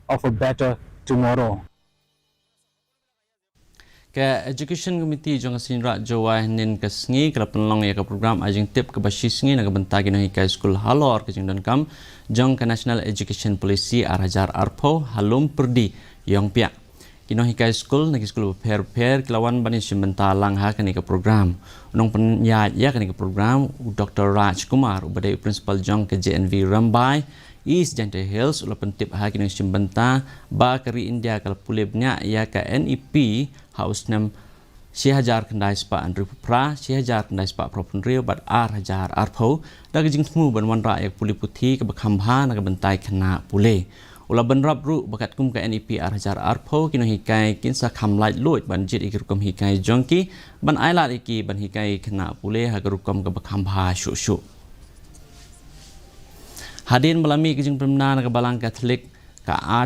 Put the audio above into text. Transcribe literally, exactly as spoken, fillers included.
of a better tomorrow. Ka Education Committee jong ka Synraj Jowai hynnin ka sngi ka la pynlong ïa ka program ai jingtip kaba shisngi na ka bynta ki nonghikai skul halor ka jingdonkam jong ka National Education Policy ar hajar arphew ha Lum Pyrdi Ïongpiah. Ki nonghikai skul na ki skul bapher bapher ki la wan ban ïashim bynta lang ha kane ka program. U nongpynïaid ïa kane ka program u Doctor Raj Kumar uba dei u principal jong ka J N V Rymbai East Jaintia Hills u la pyntip ha ki nongshim bynta ba ka ri India ka la pule bniah ïa ka N E P ha u snem shi hajar khyndai spah hynriewphew phra, shi hajar khyndai spah phraphew hynriew bad ar hajar arphew da ka jingthmu ban wanrah ïa ka pule puthi kaba kham bha na ka bynta ki khynnah pule. U la bynrap ruh ba katkum ka N E P ar hajar arphew ki nonghikai kin sa kham laitluid ban jied ïa ki rukom hikai jong ki ban ailad ïa ki ban hikai ïa ki khynnah pule ha ka rukom kaba kham bha shuh shuh. Hadien ba la mih ka jingpynbna na ka Balang Katholik ka